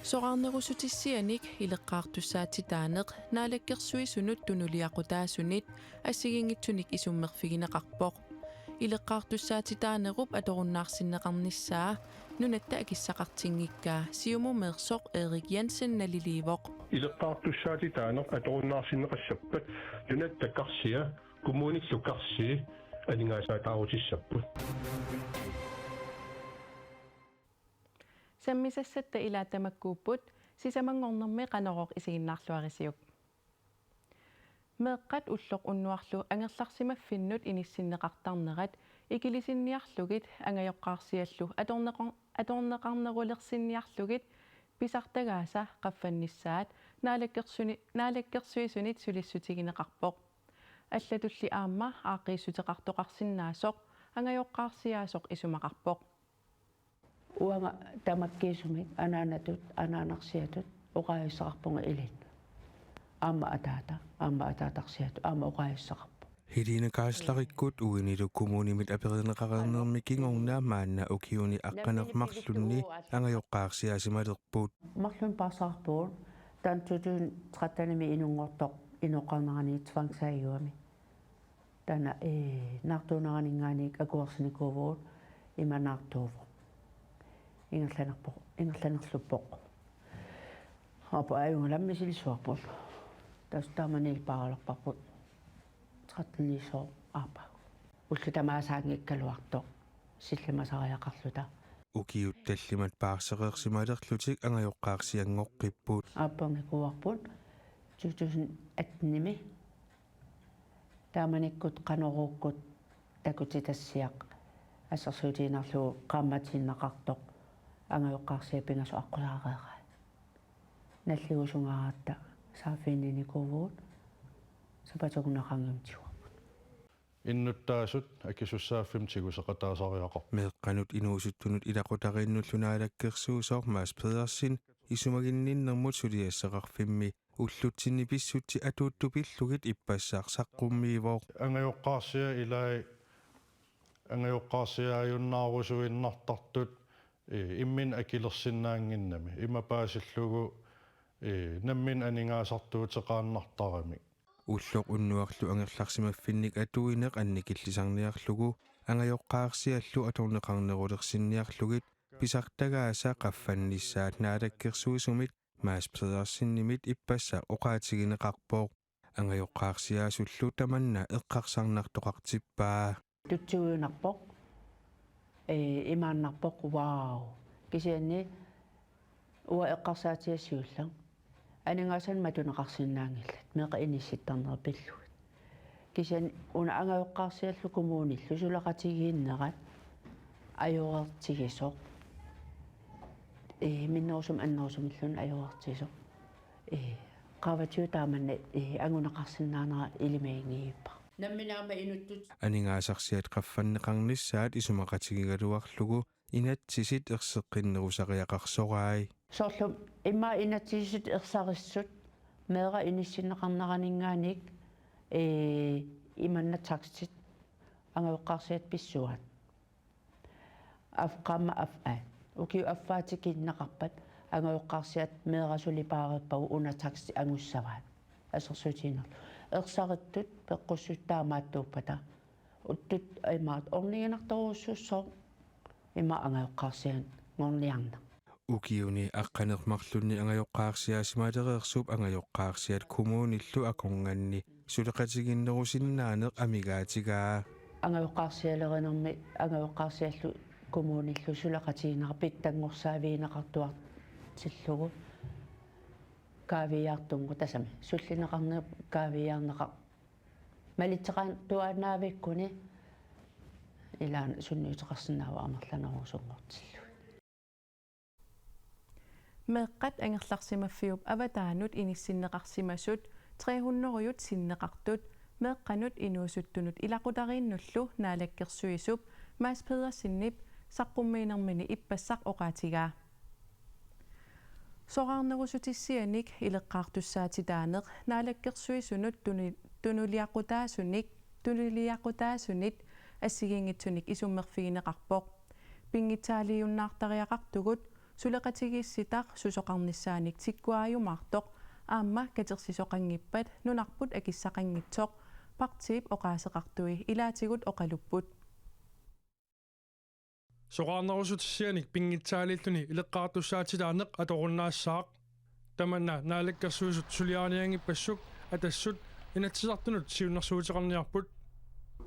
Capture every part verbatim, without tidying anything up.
Soraarnerusutissianik ileqqaartussaatitaaneq naalakkersuisunut tunuliaqutaasunit assigiinngitsunik isummerfigineqarpoq. Ileqqaartussaatitaanerup atorunnaarsinneqarnissaa nunatta akissaqartinngikkaa Siumumeersoq Erik Jensen naliliivoq. Ileqqaartussaatitaaneq atorunnaarsinneqassappat nunatta karsia kommunillu karsii aningaasaataarutissapput. Sammisassatta ilaat tamakkuupput, sisamanngornermi Qanorooq isiginnaarluarisiuk. Meeqqat ulloq unnuarlu angerlarsimaffinnut inissinneqartarnerat ikilisinniarlugit angajoqqaarsiallu atorneqar-, atorneqarnerulersinniarlugit pisartagaasa qaffannissaat naalakkersuni-, naalakkersuisunit sulissutigineqarpoq. Allatulli aamma aaqqiissuteqartoqarsinnaasoq angajoqqaarsiaasoq isumaqarpoq. Uanga tamakkiisumik anaanatut, anaanarsiatut oqaajussaqarpunga ilinnut. Aamma ataata, aamma ataatarsiatut, aamma oqaajussaqarpoq. Helene Kaaslerikkut uinilu kommunimit aperineqareernermi kingorna maanna ukiuni aqqaneq-marlunni angajoqqaarsiaasimalerput. Marlunnik paarsisaqarpugut, taanna to tusind tretten-imi inunngortoq inoqqarnerani tvangsaajugami. Taanna, ee, naartuuneraninngaanniit akuersinikuuvugut, ima naartuuvoq. Ingerlanerpoq, ingerlanerluppoq. Aappa ajunngilaq, misiliisuarput. Tassa taamanilu paarilerparput tretten-iisoq aappaagu. Ullut tamasaanngikkaluartoq sillimasariaqarluta. Ukiut tallimat paarsereersimalerlutik angajoqqaarsianngoqqipput. Aappannikuuarput to tusind atten-imi. Taamanikkut Qanoruukkut takutitassiaq assersuutigiinnarlugu qaammatinneqartoq angajoqqaarsiat pingasut aqqusaareeraat. Nalliusungaaratta saaffiginninikuuvugut, sapaatip-akunneri qaangiummik tiguarput. Innuttaasut akisussaaffimmik tiguseqataasariaqarput. Meeqqanut inuusuttunut ilaqutariinnullu naalakkersuisoq Mads Pedersen isumaginninnermut suliassaqarfimmi ullutsinni pissutsit atuuttut pillugit ippassaq saqqummiivoq. Angajoqqaarsiat ilai angajoqqaarsiaajunnaarujussuinnartartut, ee, imminut akilersinnaannginnami. Ima paasillugu, ee, nammineq aningaasartuuteqaannartaramik. Ulloq unnuarlu angerlarsimaffinnik atuineq annikillisarniarlugu angajoqqaarsiallu atorneqarnerulersinniarlugit pisartagaasa qaffannissaat naalakkersuisumit Mads Pedersenimit ippassaq oqaatigineqarpoq. Angajoqqaarsiaasullu tamanna eqqarsarnartoqartippaa. Tutsiujunarpoq. Ee, imaannarpoq, wow. Kisianni uanga eqqarsaatigaara siulleq. Aningaasanik matuneqarsinnaanngillat, meeqqat inissittarnerat pillugit. Kisianni una angajoqqaarsiallu kommunillu suleqatigiinnerat ajoreertigisoq. Ee, minnerusumik annerusumilluunniit ajoreertigisoq. Ee, qaavatigut taamannak, ee, anguneqarsinnaanera ilimaginngivippara. Nammineq aamma inuttut. Aningaasarsiat qaffanneqarnissaat isumaqatigigaluarlugu inatsisit erseqqinnerusariaqarsorai. Soorlu immaqa inatsisit ersarissut meeraq inissinneqarneraninngaanniit, ee, imannak takstit angajoqqaarsiat pissuaat. Af-, qaammat af-, aa, ukiup affaa tikinneqarpat angajoqqaarsiat meeraq suli paareerpagut una taksti angussavaat. Assersuutigiinnarlugu. Ersarittut peqqussuttut taamaattuuppata. Uttut imaat orniginartorujussuussooq ima angajoqqaarsianngorniarneq. Ukiuni aqqaneq-marlunni angajoqqaarsiaasimalereersup angajoqqaarsiat kommunillu akornanni suleqatigiinnerusinnaaneq amigaatigaa. Angajoqqaarsialerinermi angajoqqaarsiallu kommunillu suleqatigiinneq pitsanngorsaavigineqartuartillugu kaaviiaartunngooq tassami. Sullinneqarneq kaaviiaarneqar-, malitseqaatuaannaavikkuni ilaanni sunniuteqarsinnaavoq amerlanerusunngortillugit. Meeqqat angerlarsimaffiup avataanut inissinneqarsimasut tre hundrede sinneqartut meeqqanut inuusuttunut ilaqutariinnullu naalakkersuisup Mads Pedersenip saqqummiinermini ippassaq oqaatigaa. Soraarnerusutissianik ileqqaartussaatitaaneq naalakkersuisunut tuni-, tunuliaqutaasunik, tunuliaqutaasunit assigiinngitsunik isummerfigineqarpoq. Pinngitsaaliunnaartariaqartugut suleqatigiissitaq susoqarnissaanik tikkuaajumaartoq aamma katersisoqanngippat nunarput akissaqanngitsoq partiip oqaaseqartui ilaatigut oqalupput. Soraarnerussutissianik pinngitsaaliilluni ileqqaartussaatitaaneq atorunnaassaaq. Tamanna Naalakkersuisut suliarinianngippassuk Atassut Inatsisartunut siunnersuuteqarniarput.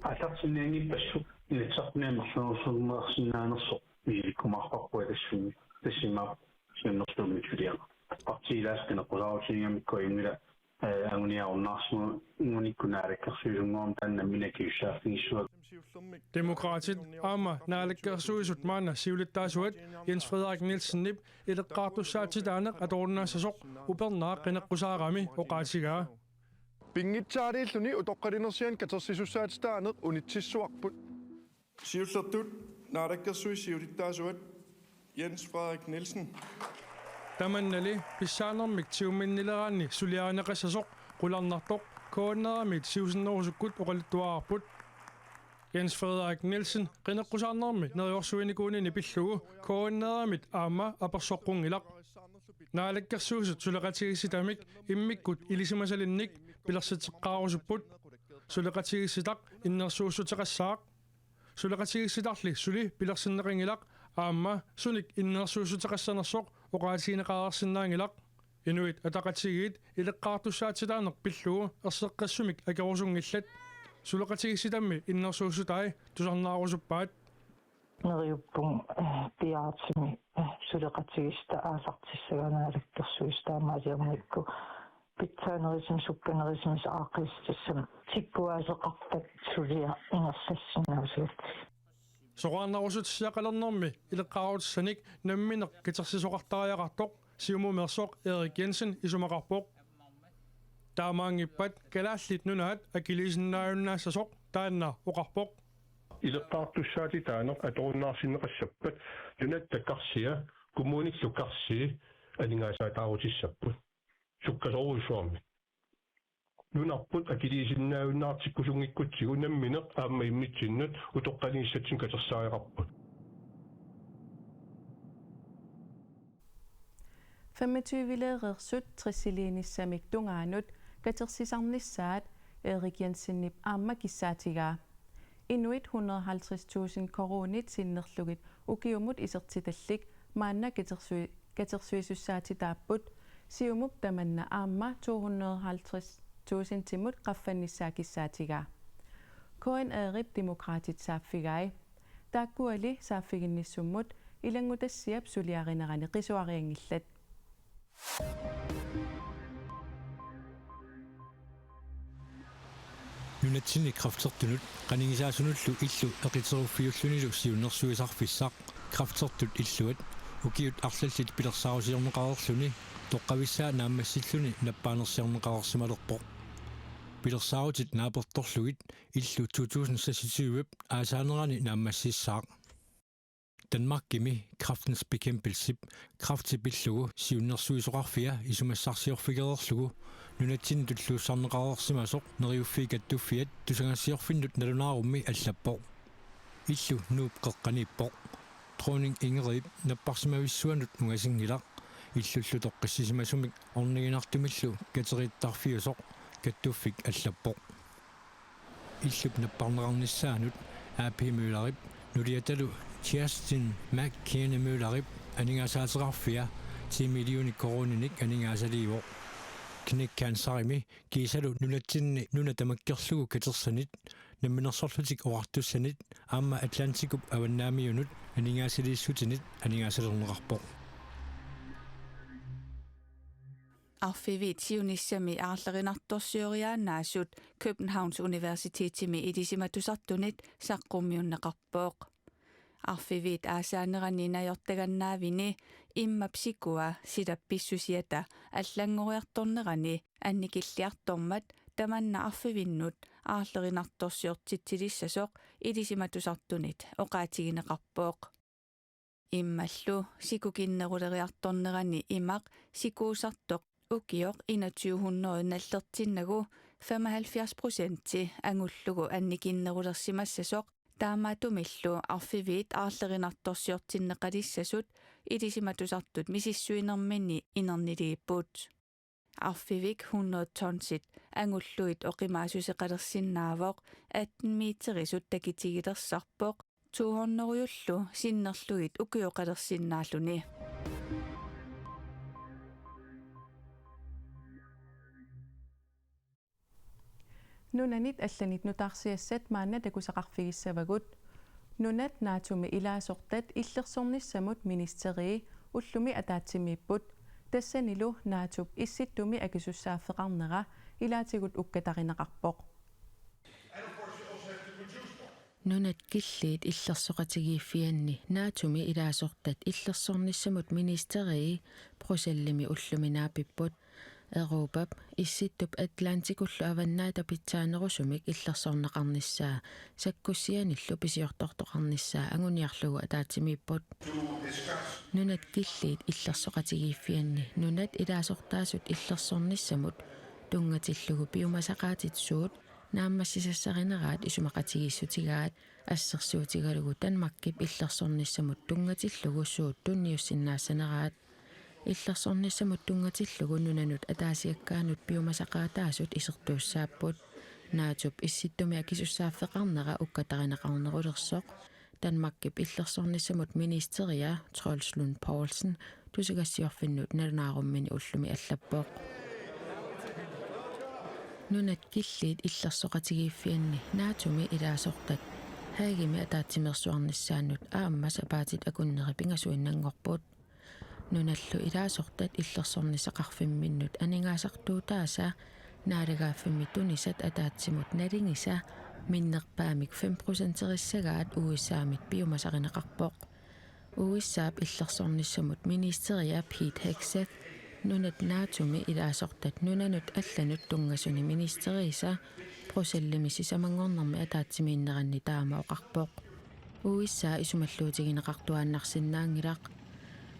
Aallartinnianngippassuk Inatsisartuni amerlanerusumik amerlanerusumik ilikkumaarparput Atassunni. Tassa imaappoq siunnersuummik suliaq. Partiit ilaasa qineqqusaarutigigamikku ajunngilaq, eh, anguniarunnaarsimagunikku Naalakkersuisunnguamik taanna nammineq akisussaaffigissavakka. Demokraatit aamma Naalakkersuisut maanna siulittaasuat Jens Frederik Nielsenip ileqqaartussaatitaaneq atorunnaassasoq upernaaq qineqqusaarami oqaatigaa. Pinngitsaaliilluni utoqqalinersianik katersisussaatitaaneq unitsissuarput. Siullertut Naalakkersuisut siulittaasuat Jens Frederik Nielsen. Tamannali pissaanermik tigumminnileraanni suliarineqassasoq qularnartoq K N R-imit siusinnerusukkut oqaluttuararput. Jens Frederik Nielsen qineqqusaarnermi neriorsuinikuunini pillugu K N R-imit aamma apersoqqunngilaq. Naalakkersuisut suleqatigiissitamik immikkut ilisimasalinnik pilersitseqqaarusupput. Suleqatigiissitaq innersuussuteqassaaq. Suleqatigiissitarli suli pilersinneqanngilaq aamma sunik innersuussuteqassanersoq oqaatigineqareersinnaanngilaq. Inuit Ataqatigiit ileqqaartussaatitaaneq pillugu erseqqissumik akerusunngillat. Suleqatigiissitammi innersuussutai tusarnaarusuppaat. Neriuppunga, eh, piaartumik, eh, suleqatigiissitaq aallartissagaa Naalakkersuisut taamaaliornikku pitsaanerusumik sukkanerusumik aaqqiissutissamik tikkuaaseqarpat suliaq ingerlassinnaasagatsigit. Soraarnerussutissiaqalernermi ileqqaarutissanik nammineq katersisoqartariaqartoq Siumumeersoq Erik Jensen isumaqarpoq. Taamaanngippat Kalaallit Nunaat akiliisinnaajunnaassasoq taanna oqarpoq. Ileqqaartussaatitaaneq atorunnaarsinneqassappat nunatta karsia kommunillu karsii aningaasaataarutissapput sukkasoorujussuarmik. Nunarput akiliisinnaajunnaartikkusunngikkutsigu nammineq aamma immitsinnut utoqqalinissatsinnut katersaariaqarput. Femogtyveleereersut tressiliinissamik tungaanut katersisarnissaat Erik Jensenip aamma kissaatigaa. Inuit hundrede halvtreds tusind koruunit sinnerlugit ukiumut isertitallit maanna katersui-, katersuisussaatitaapput, Siumup tamanna aamma to hundrede halvtreds tusindimut qaffannissaa kissaatigaa. K N R-ip Demokraatit saaffigai. Taakkuali saaffiginnissummut ilanngutassiap suliarinerani qisuarianngillat. Nunatsinni kræftertunut qanigisaasunullu illu eqiteruffiullunilu siunnersuisarfissaq kræftertut illuat ukiut arlallit pilersaarusiorneqareerluni toqqavissaa naammassilluni nappaanersiorneqareersimalerpoq. Pilersaarutit naapertorlugit illu to tusind seksogtyve aasaanerani naammassissaaq. Danmarkimi Kræftens Bekæmpelsep kræfti pillugu siunnersuisoqarfia isumassarsiorfigereerlugu nunatsinni tulluussarneqareersimasoq Neriuffiit Kattuffiat tusagassiorfinnut nalunaarummi allappoq. Illu Nuup qeqqaniippoq. Dronning Ingridip napparsimavissuanut ungasinngilaq. Illullu toqqissisimasumik orniginartumillu kateriittarfiusoq Kattuffik allappoq. Illup napparneqarnissaanut A P Møllerip nuliatalu Kerstin McKinney Møllerip aningaasaateqarfia ti millioner koruuninik aningaasaliivoq. Knækcancerimi kiisalu nunatsinni nuna tamakkerlugu katersanit, namminersorlutik oqartussanit aamma Atlantikup avannaamiunut aningaasaliissutinit aningaasalerneqarpoq. Arfiviit siunissami aarlerinartorsioriaannaasut Københavns Universitetimi ilisimatusartunit saqqummiunneqarpoq. Arfiviit aasaanerani najortagannaavini immap sikua silap pissusiata allanngoriartornerani annikilliartormat tamanna arfivinnut aarlerinartorsiortitsilissasoq ilisimatusartunit oqaatigineqarpoq. Immallu sikukinneruleriartornerani imaq sikuusartoq ukioq enogtyve hundrede nallertinnagu femoghalvfjerds procenti angullugu annikinnerulersimassasoq Taamaattumillu arfiviit aarlerinartorsiortinneqalissasut ilisimatusartut misissuinerminni inerniliipput. Arfivik hundrede tonsit angullugit oqimaassuseqalersinnaavoq, atten meterisut takitigilersarpoq, to hundrede-llu sinnerlugit ukioqalersinnaalluni. Nunanit allanit nutaarsiassat maanna takusaqarfigissavagut. Nunat NATO-mi ilaasortat illersornissamut ministerii ullumi ataatsimiipput. Tassanilu NATO-p issittumi akisussaaffeqarnera ilaatigut ukkatarineqarpoq. Nunat killiit illersoqatigiiffianni NATO-mi ilaasortat illersornissamut ministerii Bruxellesimi ullumi naapipput. Europap issittup Atlantikullu avannaata pitsaanerusumik illersorneqarnissaa sakkussianillu pisiortortoqarnissaa anguniarlugu ataatsimiipput. Nunat killiit illersoqatigiiffianni nunat ilaasortaasut illersornissamut tunngatillugu piumasaqaatit suut naammassisassarineraat isumaqatigiissutigaat, assersuutigalugu Danmarkip illersornissamut tunngatillugu suut tunniussinnaassaneraat. Illersornissamut tunngatillugu nunanut ataasiakkaanut piumasaqaataasut isertuussaapput. NATO-p issittumi akisussaaffeqarnera ukkatarineqarnerulersoq Danmarkip illersornissamut ministeria Troels Lund Poulsen tusagassiorfinnut nalunaarummini ullumi allappoq. Nunat killiit illersoqatigiiffianni NATO-mi ilaasortat Haagimi ataatsimeersuarnissaannut aamma sapaatit akunneri pingasuinnanngorput. Nunallu ilaasortat illersornissaqarfimminnut aningaasartuutaasa naalagaaffimmi tunisat ataatsimut nalingisa minnerpaamik fem procenterissagaat U S A-mit piumasarineqarpoq. U S A-p illersornissamut ministeria Pete Hegseth nunat NATO-mi ilaasortat nunanut allanut tunngasuni ministeriisa Bruxellesimi sisamanngornermi ataatsimiinneranni taama oqarpoq. U S A isumalluutigineqartuaannarsinnaanngilaq.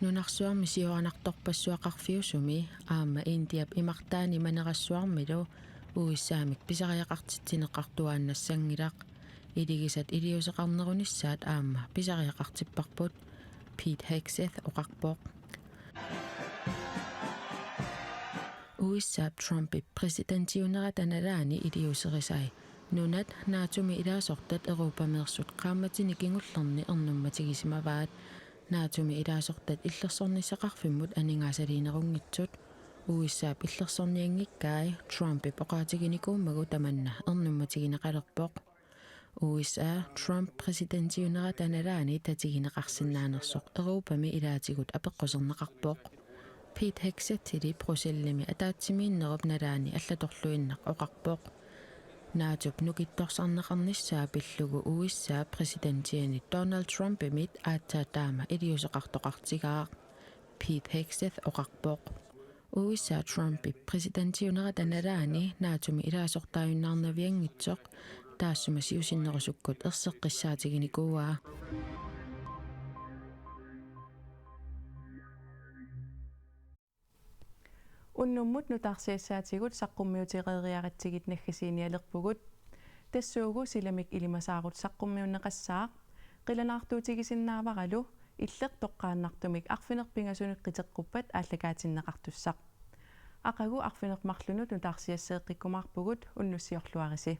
Nunarsuarmi sioranartorpassuaqarfiusumi aamma Indiap imartaani manerassuarmilu U S A-mik pisariaqartitsineqartuaannassanngilaq. Iligisat iliuuseqarnerunissaat aamma pisariaqartipparput, Pete Hegseth oqarpoq. U S A-p Trumpip præsidentiunerata nalaani iliuuserisai nunat NATO-mi ilaasortat Europameersut qaammatini kingullerni ernummatigisimavaat. NATO-mi ilaasortat illersornissaqarfimmut aningaasaliinerunngitsut U S A-p illersornianngikkai Trumpip oqaatiginikuummagu tamanna ernummatigineqalerpoq. U S A Trump præsidentiunerata nalaani tatigineqarsinnaanersoq Europami ilaatigut apeqquserneqarpoq. Pete Hegsethili Bruxellesimi ataatsimiinnerup nalaani allatorluinnaq oqarpoq. NATO-p nukittorsarneqarnissaa pillugu U S A præsidentianit Donald Trumpimit aatsaat taama iliuuseqartoqartigaaq, Pete Hegseth oqarpoq. U S A Trumpip præsidentiunerata nalaani NATO-mi ilaasortaajunnaarnavianngitsoq taassuma siusinnerusukkut erseqqissaatiginikuuaa. Unnummut nutaarsiassaatigut saqqummiutereeriaratsigit naggasiinialerpugut. Tassuugu silamik ilimasaarut saqqummiunneqassaaq, qilanaartuutigisinnaavaralu illeq toqqaannartumik arfineq-pingasunut qiteqquppat aallakaatinneqartussaq. Aqagu arfineq-marlunut nutaarsiasseeqqikkumaarpugut, unnussiorluarisi.